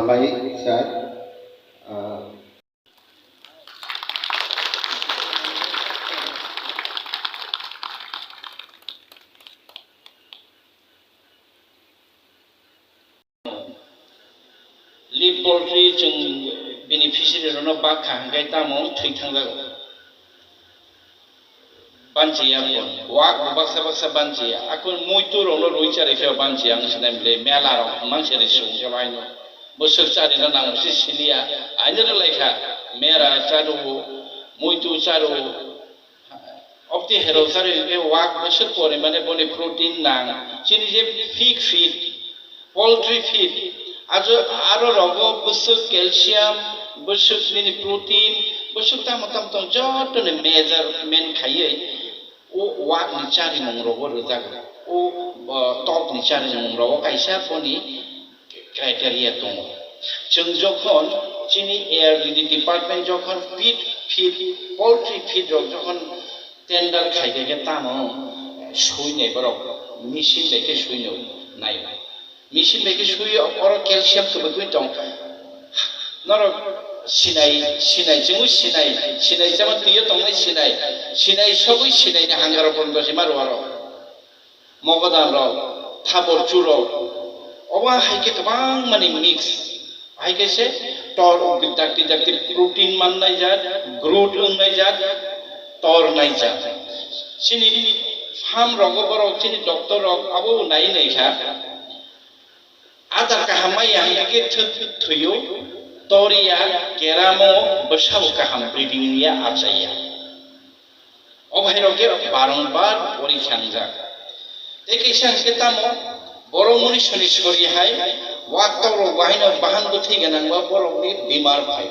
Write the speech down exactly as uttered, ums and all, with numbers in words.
Hambai sir, ah, Live poultry chwng beneficiary rokno bak kha hwnkhe tamo thwi thangjago. Banchiya pon. Wak bo baksa baksa banchiya. Akon muitu rokno rwi chari pheo banchiya ang sinai mle mela rok manse ri sung khe baino. Bwswk chari na nang si siliya. Aino rwlai kha. Mera charu, muitu charu. Obti hero chari hwnkhe wak bwswk pori mane boni protein nang. Chini je pig feed, poultry feed, ajo aro rogo bwswk calcium, bwswk nini protein, bwswk tamo tamo tong joto ni measurement khaiwi o wak ni charimung rogo rwjago. O, o tok ni charimung rogo kaisa boni criteria tongo. Chwng jokhon chini A R D D department jokhon feed, feed, poultry feed rok jokhon tender khaikhe khe tamo sui nai borok machine bai khe sui nai. Machine bai khe sui oro calcium kwbwi kwbwi tong. Norok sinai, sinai, chwngwi sinai, sinai jemon twiyo tongnai sinai, sinai sogwi sinai ni hangaro pondo se ma rw aro. Mogodan rok, thabor churok, obo hai khe kwbang mani mix. Hai khe se tor dakti dakti protein mannai jat, growth wngnai jat, tor nai jat. Chini farm rogo borok, chini doctor rok abo nai nai kha. Adar kaham maya hingke thwk thwio, toriya, keramo, bwsao kaham breeding wngya, achaiya. O bahai rok khe barongbar porikha wngjak. Tei kaisa hingke tamo, borok munisoni sori hai, wak tok rok bahaino bahan bwthai gwnang ba borokni bimar phai.